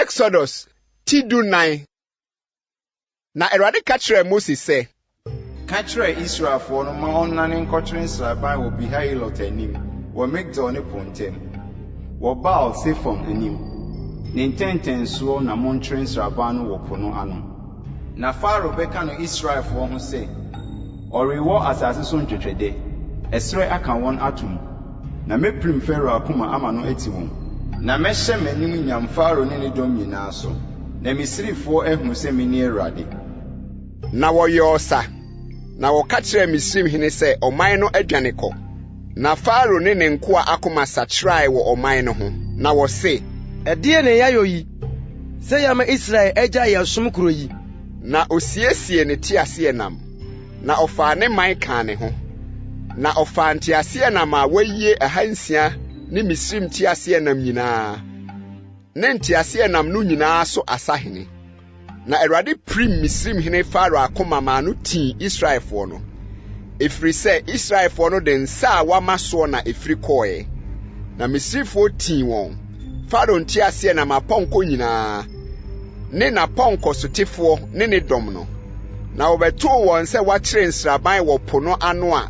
Exodus ti 14. Na Awurade ka kyerɛɛ Mose sɛ, Ka kyerɛ Israelfoɔ no ma wɔnnane nkɔkyere nsraban wɔ Pihahirot anim wɔ Migdol ne po ntam, wɔ Baal-Sefon anim. Ne ntentensoɔ na monkyere nsraban no wɔ po no ano. Na Farao bɛka no Israelfoɔ ho sɛ, 'Ɔrewɔ asase so ntwɛtwɛdɛ, ɛserɛ aka wɔn ato mu. Na mɛpirim Farao akoma ama no ati wɔn. Na mɛhyɛ m'anim nyam Farao ne ne dɔm nyinaa so, na Misraimfoɔ ahunu sɛ mene Awurade. Na wɔyɔɔ sa, na wɔka kyerɛɛ Misraimhene sɛ ɔman no adwane kɔ. Na Farao ne ne nkoa akoma sakyerae wɔ ɔman no ho, na wɔse, Ɛdeɛn na yɛayɔ yi, sɛ yɛama Israel agyae yɛn som korɔ yi? Na osiesiee ne teaseɛnam, na ɔfaa ne man kaa ne ho. Na ɔfaa nteaseɛnam a wɔayie 600 ne Misraim nteaseɛnam nyinaa, ne nteaseɛnam no nyinaa so asahene. Na Awurade pirim Misraimhene Farao akoma maa no tii Israelfoɔ no, ɛfiri sɛ Israelfoɔ no de nsa a wɔama soɔ na ɛfiri kɔeɛ. Na Misraimfoɔ tii wɔn, Farao nteaseɛnam apɔnkɔ nyinaa, ne n'apɔnkɔsotefoɔ ne ne dɔm no. Na wɔbɛtoo wɔn sɛ wɔakyere nsraban wɔ po no ano a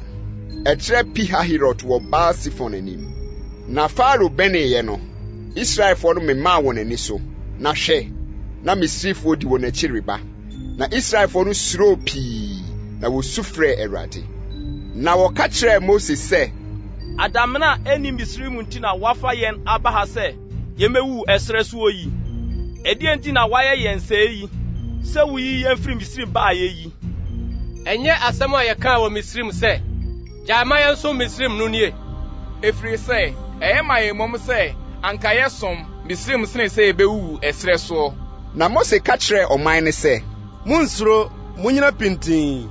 ɛkyerɛ Pihahirot wɔ Baal-Sefon anim. Na Farao bɛneeɛ no, Israelfoɔ no memaa wɔn ani so, na hwɛ, na Misraimfoɔ di wɔn akyi reba. Na Israelfoɔ no suroo pii, na wɔsu frɛɛ Awurade. Na wɔka kyerɛɛ Mose sɛ, Adamena a ɛnni Misraim nti na woafa yɛn aba ha sɛ yemmewuwu ɛserɛ soɔ yi? Ɛdeɛn nti na woayɛ yɛn sɛɛ yi, sɛ woyii yɛn firi Misraim baeɛ yi? Ɛnyɛ asɛm a yɛkaa wɔ Misraim sɛ, 'Gyae ma yɛnsom Misraim' no nie? Ɛfiri sɛ ɛyɛ ma yɛn mmom sɛ anka yɛsom Misraim sene sɛ yɛbɛwuwu ɛserɛ soɔ. Na Mose ka kyerɛɛ ɔman no sɛ, Monnsuro, munnyina pintinn,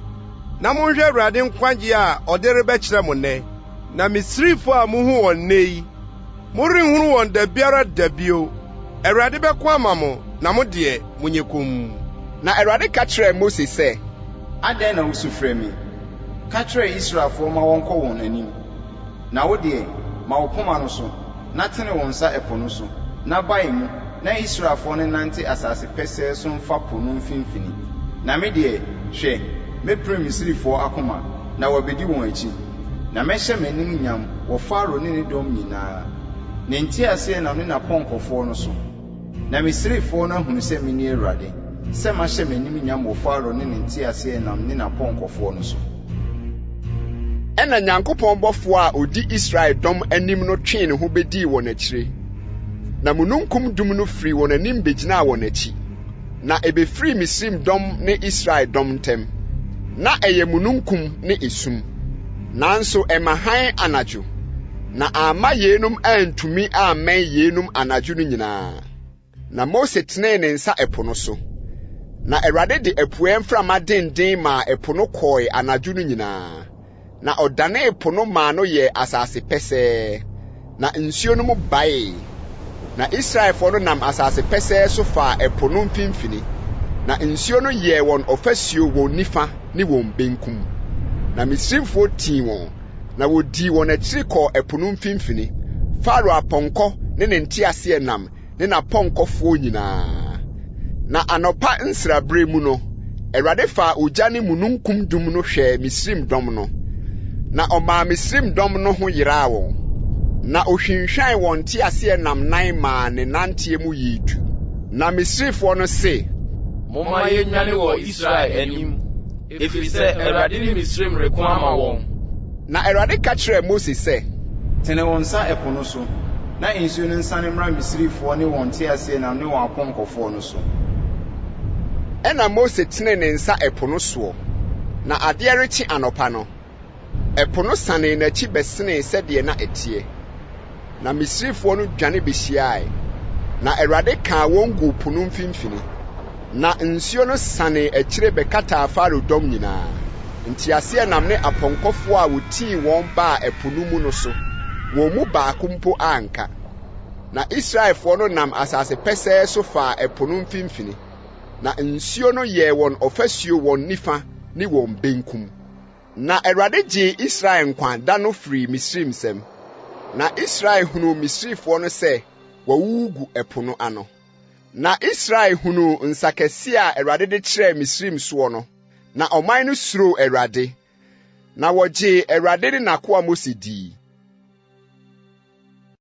na monhwɛ Awurade nkwagye a ɔde rebɛkyerɛ mo nnɛ. Na Misraimfo a muhu wɔn nnɛ yi, morenhunu wɔn da biara da bio. Awurade bɛko ama mo, na mo deɛ, monyɛ komm. Na Awurade ka kyerɛɛ Mose sɛ, Adɛn na wusu frɛ me? Ka kyerɛ Israelfoɔ ma wɔnkɔ wɔn anim. Na wo deɛ, ma wo poma no so, na tene wo nsa ɛpo no so, na bae mu, na Israelfoɔ no nnante asase pɛsɛɛ so mfa po no mfimfini. Na me deɛ, hwɛ, mɛpirim Misraimfoɔ akoma, na wɔabɛdi wɔn akyi. Na mɛhyɛ m'anim nyam wɔ Farao ne ne dɔm nyinaa, ne nteaseɛnam ne n'apɔnkɔfoɔ no so. Na Misraimfoɔ no ahunu sɛ mene Awurade, sɛ mahyɛ m'anim nyam wɔ Farao ne ne nteaseɛnam ne n'apɔnkɔfoɔ no so. Ɛnna Nyankopɔn bɔfoɔ a ɔdi Israel dɔm anim no twee ne ho bɛdii wɔn akyire, na mununkum dum no firii wɔn anim bɛgyinaa wɔn akyi, na ɛbɛfirii Misraim dɔm ne Israel dɔm ntam. Na ɛyɛ mununkum ne esum, nanso ɛma hann anadwo, na amma yeinom antumi ammɛn yeinom anadwo no nyinaa. Na Mose tenee ne nsa ɛpo no so, na Awurade de apueɛ mframa denden maa ɛpo no kɔe anadwo no nyinaa, na ɔdanee po no maa no yɛɛ asase pɛsɛɛ, na nsuo no mu baee. Na Israelfoɔ no nam asase pɛsɛɛ so faa ɛpo no mfimfini, na nsuo no yɛɛ wɔn ɔfasuo wɔn nifa ne wɔn benkum. Na Misraimfoɔ tii wɔn, na wɔdii wɔn akyiri kɔɔ ɛpo no mfimfini, Farao apɔnkɔ ne ne nteaseɛnam ne n'apɔnkɔfoɔ nyinaa. Na anɔpa nsraberɛ mu no, Awurade faa ogya ne mununkum dum no hwɛɛ Misraim dɔm no, na ɔmaa Misraim dɔm no ho yeraa wɔn. Na ɔhwinhwan wɔn nteaseɛnam nan maa ne nanteɛ mu yɛɛ du. Na Misraimfoɔ no se, Momma yɛnnwane wɔ Israel anim, ɛfiri sɛ Awurade ne Misraim reko ama wɔn. Na Awurade ka kyerɛɛ Mose sɛ, Tene wo nsa ɛpo no so, na nsuo no nsane mmra Misraimfoɔ ne wɔn nteaseɛnam ne wɔn apɔnkɔfoɔ no so. Ɛnna Mose tenee ne nsa ɛpo no soɔ, na adeɛ rekye anɔpa no, ɛpo no sanee n'akyi bɛsenee sɛdeɛ na ɛteɛ. Na Misraimfoɔ no dwane bɛhyiae, na Awurade kaa wɔn guu po no mfimfini. Na nsuo no sanee akyire bɛkataa Farao dɔm nyinaa, nteaseɛnam ne apɔnkɔfoɔ a wɔtii wɔn baa ɛpo no mu no so, wɔn mu baako mpo anka. Na Israelfoɔ no nam asase pɛsɛɛ so faa ɛpo no mfimfini, na nsuo no yɛɛ wɔn ɔfasuo wɔn nifa ne wɔn benkum. Na Awurade gyee Israel nkwa da no firii Misraim nsam. Na Israel hunuu Misraimfoɔ no sɛ wɔawuwu gu ɛpo no ano. Na Israel hunuu nsa kɛseɛ a Awurade de kyerɛɛ Misraim soɔ no, na ɔman no suroo Awurade, na wɔgyee Awurade ne n'akoa Mose dii.